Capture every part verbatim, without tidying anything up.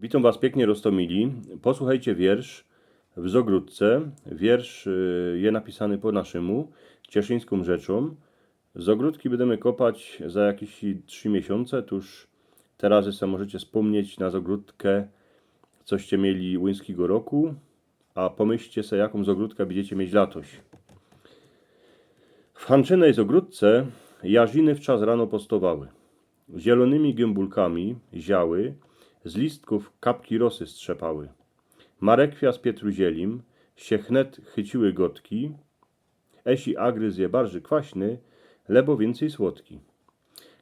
Witōm was piyknie, roztōmili. Posłuchejcie wiersz w Zogrōdce. Wiersz y, je napisany po naszymu, cieszyńską rzeczōm. Zogrōdki bydymy kopać za jakieś trzi miesiōnce, tōż teroz se możecie spōmnieć na Zogrōdkã, coście mieli łyńskigo roku, a pōmyślcie se, jaką Zogrōdkã bydziecie mieć latoś. W Hanczynej Zogrōdce jarziny wczas rano postowały. Zielōnymi gōmbulkami ziały, z listkōw kapki rosy strzepały. Marekwia z pietruzielim sie chnet chyciły gotki, esi agryz je barży kwaśny, lebo wiyncyj słodki.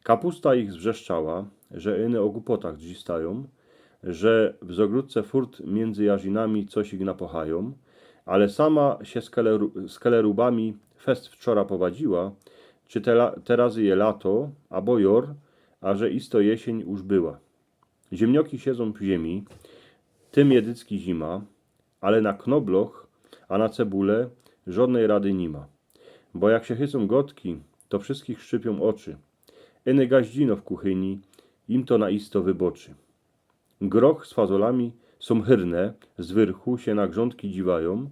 Kapusta ich zwrzeszczała, że yny ô gupotach drzistajōm, że w Zogrōdce furt miyndzy jarzynami cosik napachajōm, ale sama sie z keleru- z kelerubami fest wczora powadziła, czy te la- teroz je lato, abo jor, a że isto jesień już była. Ziymnioki siedzōm w ziymi, tym je dycki zima, ale na knobloch, a na cebule żodnej rady nima. Bo jak sie chycōm gotki, to wszyskich szczypiōm oczy. Yny gaździno w kuchyni im to na isto wyboczy. Groch z fazolami sōm hyrne, z wyrchu sie na grządki dziwajōm,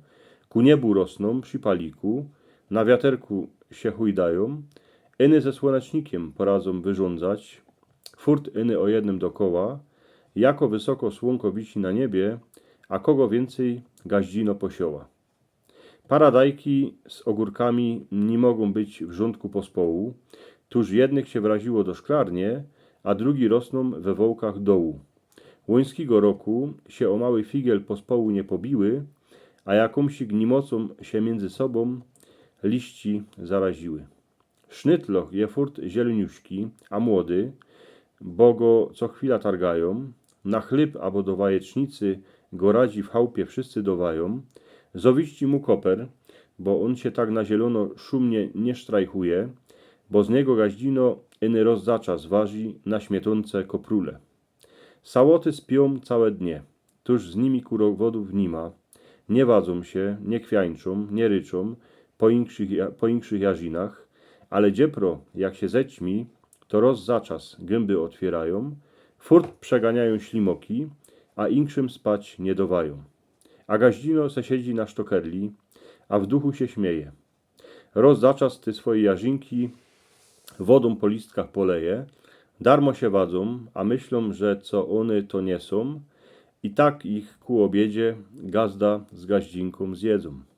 ku niebu rosnōm przi paliku, na wiaterku sie chujdajōm, yny ze słōnecznikiym poradzōm wyrządzać, furt yny ô jednym dokoła, jako wysoko słōnko wisi na niebie, a kogo wiyncyj gaździno posioła. Paradajki z ôgōrkami niy mogōm być w rzōndku pospołu, tōż jednych sie wraziło do szklarnie, a drugi rosnōm we wołkach dołu. Łyńskigo roku sie ô mały figiel pospołu niy pobiły, a jakōmsik nimocōm sie miyndzy sobōm liści zaraziły. Sznytloch je furt zielōniuśki, a młody, bo go co chwila targajōm, na chlyb abo do wajecznicy go radzi w chałpie wszyscy dowajōm. Zowiści mu koper, bo ôn sie tak na zielōno szumnie niy sztrajchuje, bo z niego gaździno yny roz za czas warzi na śmietōnce koprule. Sałoty spiōm cołke dnie, tōż z nimi kurowodōw nima. Niy wadzōm sie, niy kwiańczōm, niy ryczōm po inkszych, ja- po inkszych jarzynach, ale dziepro, jak sie zećmi, to roz za czas gymby ôtwiyrajōm, furt przeganiajōm ślimoki, a inkszym spać niy dowajōm. A gaździno se siedzi na sztokerli, a w duchu sie śmieje. Roz za czas te swoje jarzynki wodōm po listkach poleje. Darmo sie wadzōm, a myślōm, że co ône to niy sōm. I tak ich ku ôbiedzie gazda z gaździnkōm zjedzōm.